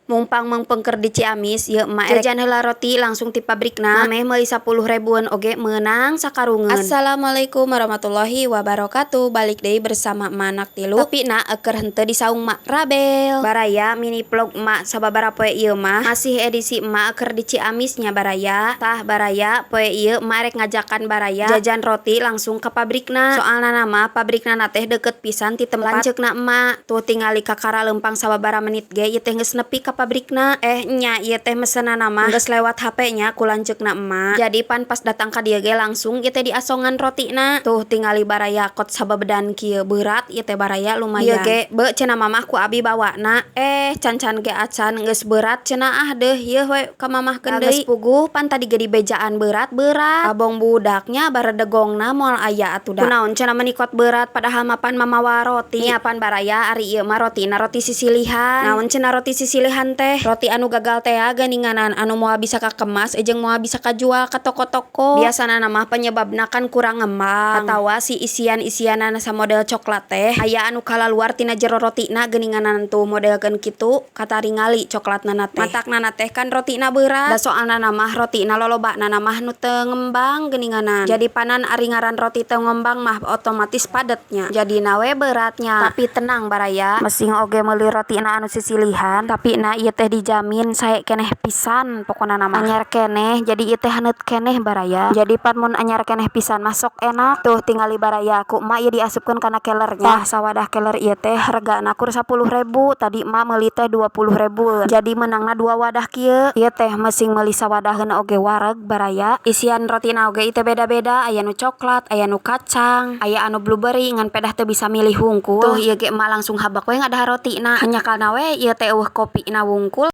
Mungpang meungpeung keur di Ciamis ieu emak erek jajan heula roti langsung ti pabrikna, ameh meuli 10 ribuan oge meunang sakarungeun. Assalamualaikum warahmatullahi wabarakatuh. Balik deui bersama emak anak tilu, tapi na eukeur henteu di saung Mak Rabel. Baraya, mini vlog emak sababaraha poe ieu mah masih edisi emak keur di Ciamis nya, baraya. Tah baraya, poe ieu emak rek ngajakan baraya jajan roti langsung ka pabrikna, soalna mah pabrikna na teh deket pisan ti tempat lanceukna emak. Tuh, tingali kakara leumpang sababaraha menit ge ieu teh geus nepi ka pabrikna. Eh, nya ieu teh mesenana mah geus lewat HP nya ku lanceukna emak, jadi pan pas datang ka dieu ge langsung ieu teh diasongan rotina. Tuh, tingali baraya, kot sabebedan kieu, berat ieu teh baraya, lumayan. Ieu ge beu cenah mamah ku abi bawana, eh can-can ge acan geus berat cenah. Ah deuh, ieu we ka mamahkeun deui. Geus puguh pan tadi ge dibejaan berat berat, abong budaknya baredegongna moal aya atuh da. Kunaon cenah meuni kot berat, padahal mah pan mamawa roti nya. Pan baraya, ari ieu mah rotina roti sisilihan. Naon cenah roti sisilihan teh? Roti anu gagal tea geuninganan, anu moal bisa kakemas jeung moal bisa kajual ka toko-toko. Biasana mah penyebabna kan kurang ngembang atawa si isian-isianana samodel coklat teh aya anu kalaluar tina jero rotina geuninganan. Tuh, modelkeun kitu kataringali coklatna teh, matakna teh kan rotina berat da. Soalna mah rotina lolobana mah nu teu ngembang geuninganan, jadi panan ari ngaran roti teu ngembang mah otomatis padetnya, jadina we beratnya. Tapi tenang baraya, mesing oge meuli rotina anu sisilihan, tapi na ieu teh dijamin sae keneh pisan. Pokona mah anyar keneh, jadi ieu teh haneut keneh baraya, jadi pan mun anyar keneh pisan mah sok enak. Tuh, tingali baraya, ku emak ieu diasupkeun kana kelernya. Tah, sawadah keler ieu teh regana kur 10 ribu, tadi emak meuli teh 20 ribu, jadi meunangna dua wadah kieu. Ieu teh mesing meuli sawadaheun oge wareg baraya. Isian rotina oge ieu teh beda-beda, aya nu coklat, aya nu kacang, aya anu blueberry, ngan pedah teu bisa milih hungkul. Tuh, ieu ge emak langsung habak we ngadahar rotina, hanjakalna we ieu teh euweuh kopina wungkul.